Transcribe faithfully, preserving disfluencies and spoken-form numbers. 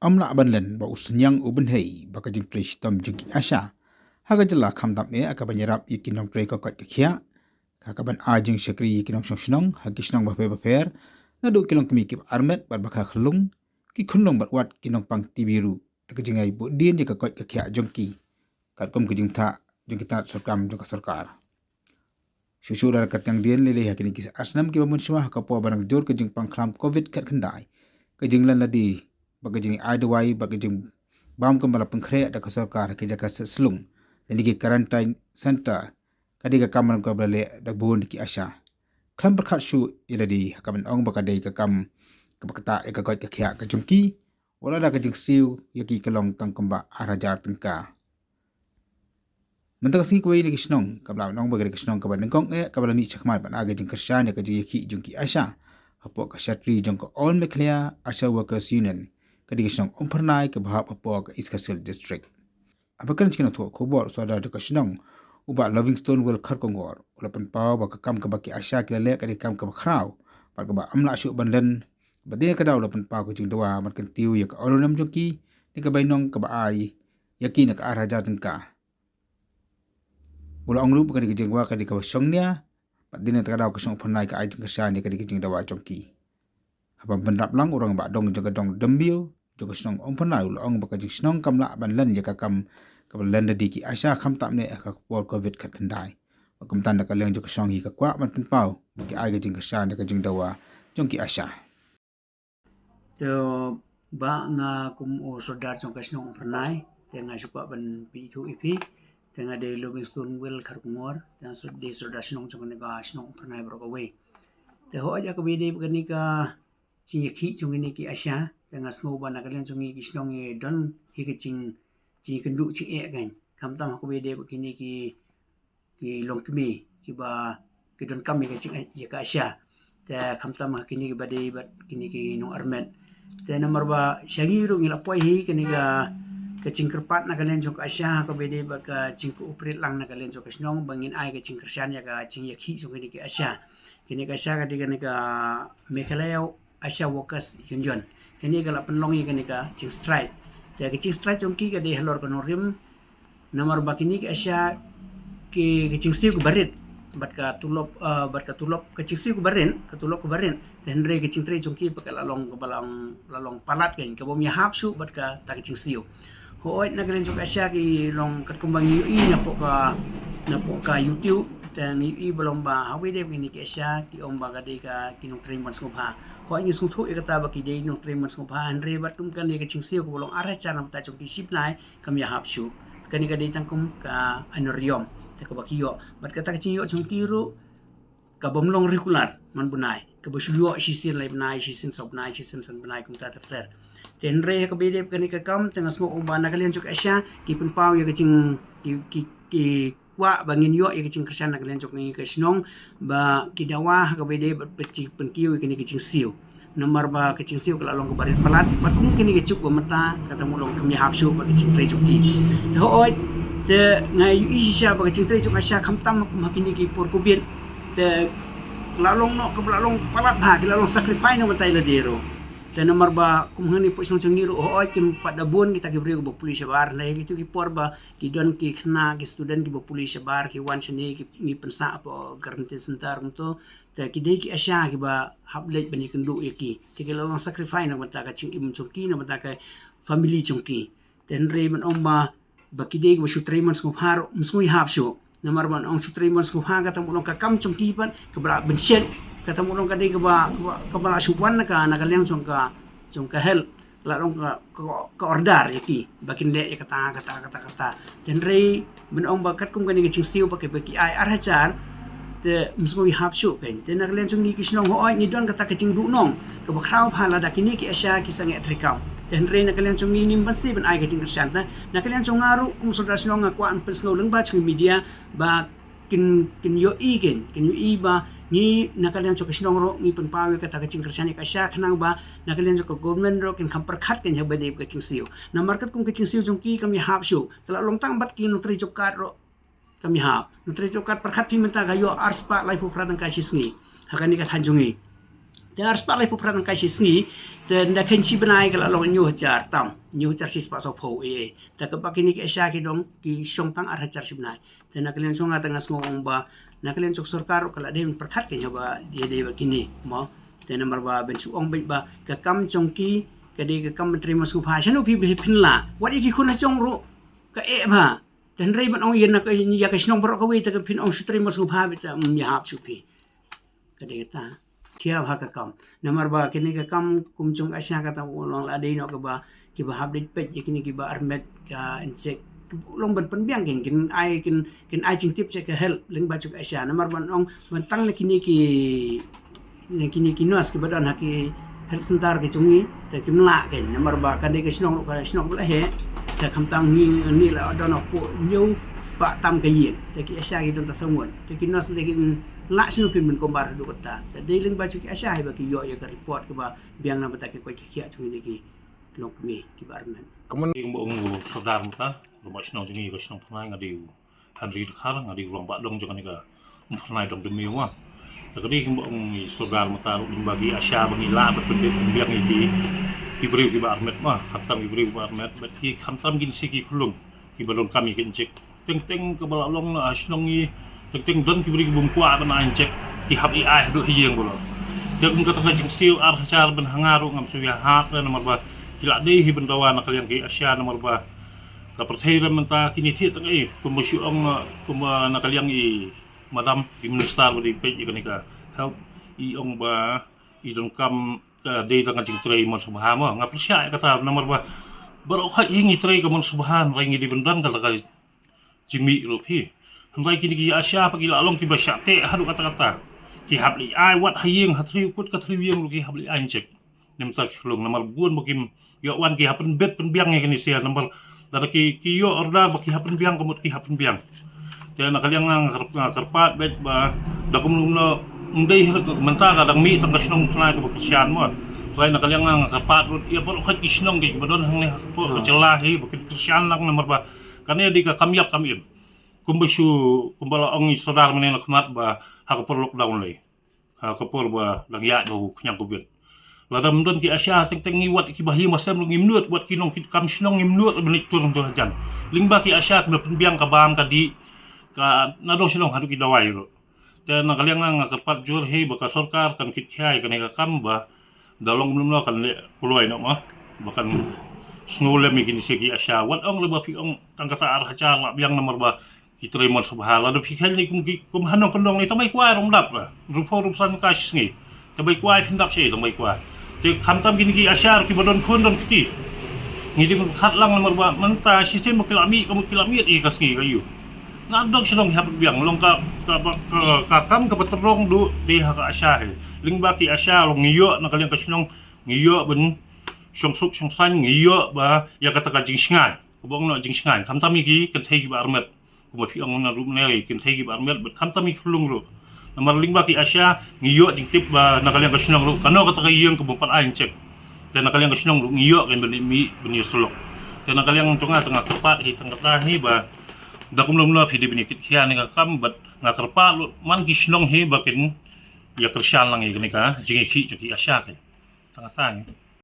ym lah ban len ba u synñiang u bynhei ba ka jingtrei shitom jong ki ASHA ha ka jylla khamtam eh ha kaban ïarap ïa ki nongtrei ka koit ka khiah, ha kaban ai jingshakri ïa ki nongshong shnong ha ki shnong bapher bapher, naduh ki longkmie kiba armet bad ba kha khyllung, ki khunlung bad wat ki nongpang T B ruh, da ka jingïabuddien ïa ka koit ka khiah jong ki, katkum ka jingtha jong ki tnat sorkar jong ka sorkar. Shuh shuh da la kyrteng dien lei lei ha kine ki ar snem kiba mynshwa ha ka por ba dang jur ka jingpang khlam covid khatkhyndai, ka jinglen lade bad ka jingai dawai bad ka jingbam kumba la pynkhreh da ka sorkar ha ki jaka set slung, lane ki quarantine center, ka dei ka kam kaba la leh da bun ki ASHA. Khlem pyrkhat shuh ïa lade ha kaban ong ba ka dei ka kam kaba ktah ïa ka koit ka khiah ka jong ki, wat la da ka jingsiew ïa ki ka long tang kumba ar hajar tyngka. Mynta ka sngi kawei na ki shnong kaba la ong ba ka dei ka shnong kaba nyngkong eh kaba la mih shakhmat ban ai ka jingkyrshan ïa ka jingïakhih jong ki ASHA hapoh ka shatri jong ka All Meghalaya ASHA Workers Union, ka dei ka shnong Umphyrnai kaba hap hapoh ka East Khasi Hills District. Haba kren sha ki nongthoh khubor u Sordar jong ka shnong, u Bah Lovingstone Well Kharkongor, u la pynpaw ba ka kam kaba ki ASHA ki la leh ka dei ka kam kaba khraw bad kaba ym lah shuh ban len. Bad dei na ka daw u la pynpaw ka jingdawa ban kyntiew ïa ka aunum jong ki, ne ka bainong kaba ai ïa ki na ka ar hajar tyngka. U la ong ruh ba ka dei ka jingdawa ka dei kaba shongnia, bad dei na ka daw ka shnong Umphyrnai ka ai jingkyrshan ïa ka dei ka jingdawa jong ki. Haba bynrap lang, u rangbah dong jong ka dong Dymbiu jong ka shnong Umphyrnai u la ong ba ka jingshnong kam lah ban len ïa ka kam kaba len lade ki ASHA khamtam eh ha ka por covid khatkhyndai. Bad kumta na ka liang jong ka shnong hi ka kwah ban pynpaw ba ki ai ka jingkyrshan ïa ka jingdawa jong ki ASHA. Te ba nga kum u Sordar jong ka shnong Umphyrnai, te nga shu kwah ban pynithuh ïa phi. Te nga dei Lovingstone Well Kharkongor, te nga shu dei Sordar shnong jong kane ka shnong Umphyrnai baroh kawei. Te hooid, ha kaba ïadei bad kane ka jingïakhih jong kine ki ASHA, te nga sngew ba na ka liang jong ngi ki shnong ngi don hi ka jing, jingïakynduh jingeh kein, khamtam ha kaba ïadei bad kine ki, ki longkmie kiba ki donkam ïa ka jing, ïa ka ASHA. Te khamtam ha kine kiba dei bad kine ki nongarmet. Te namar ba sha ngi ruh ngi la poi hi kane ka, ka jingkyrpad na ka liang jong ka ASHA ha kaba ïadei bad ka jingcooperate lang na ka liang jong ka shnong ba ngin ai ka jingkyrshan ïa ka jingïakhih jong kine ki ASHA. Kane ka ASHA ka dei kane ka Meghalaya ASHA Workers Union. Kane ka la pynlong ïa kane ka jingstrike. Te ka jingstrike jong ki ka dei halor ka nongrim, namar ba kine ki ASHA ki, ka jingsiew kaba rit bad ka tulop, eh, bad ka tulop, ka jingsiew kaba rit, ka tulop kaba rit. Te hynrei ka jingtrei jong ki pat ka la long, kaba long, la long palat kein, ka bym ïahap shuh bad kata ka jingsiew. Hooid, na ka liang jong ka ASHA ki long katkum ba ngi ïohi napoh ka, napoh ka YouTube, te ngi ïohi ba long ba ha kaba ïadei bad kine ki ASHA ki ong ba ka dei ka ki nongtrei mon sngewbha. Hooid, ngi sngewthuh ïa kata ba ki dei nongtrei mon sngewbha, hynrei bad kum kane ka jingsiew kaba long ar hajar na bynta jong ki shibnai, kam ïahap shuh. Kane ka dei tang kum ka annual income te kaba ki ïoh. Bad kata ka jingïoh jong ki ruh ka bym long regular man bnai, kaba shu ïoh shisien lai bnai, shisien saw bnai, shisien san bnai, kumta ter ter. Te hynrei ha kaba ïadei bad kane ka kam, te nga sngew ong ba na ka liang jong ka ASHA ki pynpaw ïa ka jing, ki, ki, ki kwah ba ngin ïoh ïa ka jingkyrshan na ka liang jong ka shnong, ba ki dawa ha kaba ïadei bad, bad jingpynkiew ïa kane ka jingsiew. Namar ba ka jingsiew ka la long kaba rit palat, bad kum kine ki juk ba mynta, kata mut long kam ïahap shuh bad ka jingtrei jong ki. Te hooid, te nga ïohi shisha ba ka jingtrei jong ka ASHA khamtam ha kine ki por covid, te ka la long noh kaba la long palat bha, ki la long sacrifice noh mynta ïa lade ruh. Te namar ba kum hangne hapoh shnong jong ngi ruh hooid, kim pat da bun kita ki briew kiba pule shabar, hynrei kito ki por ba ki don ki khynnah ki student kiba pule shabar, ki wan shane, ki, ngi pynsah hapoh quarantine center kumto. Te ki dei ki ASHA kiba hap leit ban ïakynduh ïa ki. Te ki la long sacrifice na ka bynta ka jingim jong ki, na ka bynta ka family jong ki. Te hynrei ban ong ba, ba ki dei kiba shu trei mon sngewbha ruh, ym sngew ïahap shuh. Namar ban ong shu trei mon sngewbha, kata mut long ka kam jong ki pat kaba la bynshet, kata mut long ka dei kaba, kaba, kaba la shu wan na ka, na ka liang jong ka, jong ka health. Ka la long ka, ka, ka order ïa ki ba kin leh ïa kata, kata, kata, kata. Te hynrei ban ong ba katkum kane ka jingsiew ba ki, ba ki ai ar hajar, te ym sngew ïahap shuh kein. Te na ka liang jong ngi ki shnong hooid ngi don kata ka jingduhnong kaba khraw bha lada kine ki ASHA ki sangeh treikam. Te hynrei na ka liang jong ngi ngim banse ban ai ka jingkyrshan, te na ka liang jong nga ruh kum sordar shnong nga kwah ban pynsngew lyngba jong ngi media ba kin, kin ïohi kein, kin ïohi ba ngi na ka liang jong ka shnong ruh ngi pynpaw ïa kata ka jingkyrshan ïa ka ASHA khnang ba na ka liang jong ka government ruh kin kham pyrkhat kein ha kaba ïadei bad ka jingsiew. Namar katkum ka jingsiew jong ki kam ïahap shuh, ka la long tang bad ki nongtrei job card ruh kam ïahap. Nongtrei job card pyrkhat phi mynta ka ïoh ar spah laiphew phra tyngka shi sngi ha kane ka thaiñ jong ngi. Te ar spah laiphew phra tyngka shi sngi, te nda khein shi bnai ka la long hynñiew hajar tam, hynñiew hajar shi spah sawphew, eh, eh. Te kaba kine ki ASHA ki dang, ki shong tang ar hajar shi bnai. Te na ka liang jong nga te nga sngew ong ba, na ka liang jong sorkar ka la dei ban pyrkhat kane ba, ïadei bad kine, mo. Te namar ba ban shu ong beit ba, ka kam jong ki, ka dei ka kam ban trei mon sngewbha, shano phi, phi, phin lah. Wat ïa ki khun la jong ruh, ka eh bha. Te hynrei ban ong ïa na ka, ïa ka shnong baroh kawei te ka phin ong shu trei mon sngewbha beit te, mm, ïahap shuh phi. Ka dei kata. Khia bha ka kam. Namar ba kine ka kam kum jong ASHA kata u long la dei noh kaba, kiba hap dei peit ïa kine kiba armet ka injek. Long ban pynbiang kin, kin ai, kin, kin ai jingtip sha ka health lyngba jong ASHA. Namar ban ong, ban tang na kine ki, na kine ki nurse kiba don ha ki health center ki jong ngi, te kim lah kin. Namar ba ka dei ka shnong, ka shnong ba la heh. Te khamtam ngi, ngi la don hapoh hynñiew spah tam ka ïing. Te ki ASHA ki don tang saw ngut. Te ki nurse te kin lah shano phin ban kumba haduh katta. Te dei lyngba jong ki ASHA hi ba ki ïoh ïa ka report kaba biang na bynta ki koit ki khiah jong kine ki longkmie kiba armet. Kumno? Ïa kumba ong u Sordar mynta, rangbah shnong jong ngi ka shnong Pyrnai, nga dei u Henry Dkhar, nga dei u rangbah dong jong kane ka Pyrnai Dong Dmeu, ma. Te ka dei kumba ong i Sordar mynta ruh, lyngba ki ASHA ba ngi lah ban pyndep pynbiang ïa ki, ki briew kiba armet, ma. Khamtam ki briew kiba armet, bad ki khamtam ki nongshong ki khunlung kiba donkam ïa ki injek. Teng teng kaba la long na shnong ngi, teng teng don ki briew ki bym kwah ban ai injek, ki hap ïa ai haduh ha ïing ba la. Te kum kata ka jingsiew ar hajar ban ha nga ruh ngam shu ïahap namar ba ki la dei hi ban dawa na ka liang ki ASHA namar ba ka pyrthei rem mynta kine thiah tang ei, kumba shu ong na, kumba na ka liang i madam i minister ba dei peit ïa kane ka health, i ong ba i donkam ka dei tang ka jingtrei mon sngewbha, ma. Nga pyrshah ïa kata namar ba baroh khoit hi ngi trei ka mon sngewbha, hynrei ngi dei ban don kata ka jingmih ruh phi. Hynrei kine ki ASHA pat ki la long kiba shah teh haduh katta katta. Ki hap leit ai wat ha ïing, ha three kut ka three ïing ruh ki hap leit ai injek. Namar ki khunlung, namar bun ba kim ïoh wan, ki hap pynbit pynbiang ïa kine sha, namar lada ki, ki ïoh order ba ki hap pynbiang, ka mut ki hap pynbiang. Te na ka liang nga kyrp-, nga kyrpad beit ba da kumno kumno, ym dei hi mynta ka dang mih tang ka shnong Pyrnai kaba kyrshan, mo. Hynrei na ka liang nga kyrpad ruh ïa baroh khoit ki shnong kiba don hangne hapoh ka jylla hi ba kin kyrshan lang namar ba kane dei ka kam ïap kam im. Kumba shu, kumba la ong i Sordar mynne na khmat ba ha ka por lockdown lei, ha ka por ba dang ïaid bad u khñiang Covid, lada ym don ki ASHA, teng teng ngi wat kiba hi masem ruh ngim nud, wat ki nongkit kam shnong ngim nud ban leit tur hangto hajan. Lyngba ki ASHA kiba pynbiang ka bam ka dih, ka na dong shnong haduh ki dawai ruh. Te na ka liang nga, nga kyrpad jur hi ba ka sorkar kan kit khia ïa kane ka kam ba da long kumno kan leh kloi noh, ma, ba kan sngew lem ïa kine sha ki ASHA. Wat ong leh ba phi ong tang kata ar hajar lah biang namar ba ki trei mon sngewbha. Lada phi kheiñ lei kum ki, kum ha nongkyndong lei, tang bai kwai ruh ym dap, la ruh phew ruh san ka shi sngi. Tang bai kwai phin dap shi, tang bai kwai. Te khamtam kine ki ASHA ruh kiba don khun don kti, ngi dei ban khat lang namar ba mynta shisien ba ki la mih, ka mut ki la mih ïa ka sngi ka ïu. Na dong shnong ki hap pynbiang, long ka, ka, ka, ka kam kaba tyrong duh dei ha ka ASHA hi. Lyngba ki ASHA long ngi ïoh na ka liang ka shnong, ngi ïoh ban shong suk shong saiñ, ngi ïoh ba ïa kata ka jingshngaiñ, kaba ong noh jingshngaiñ, khamtam ïa ki kynthei kiba armet. Kumba phi ong na ruh mynne, kynthei kiba armet bad khamtam ïa ki khunlung ruh. Namar lyngba ki ASHA ngi ïoh jingtip ba na ka liang ka shnong ruh kano kata ka ïing kaba pat ai injek. Te na ka liang ka shnong ruh ngi ïoh kein ban mih ban ïasyllok. Te na ka liang jong nga te nga kyrpad hi tang kata hi ba da kumno kumno phi dei ban ïa kit khia ïa kane ka kam, bad nga kyrpad ruh man ki shnong hi ba kin ïa kyrshan lang ïa kane ka jingïakhih jong ki ASHA kein. Tang kata hi.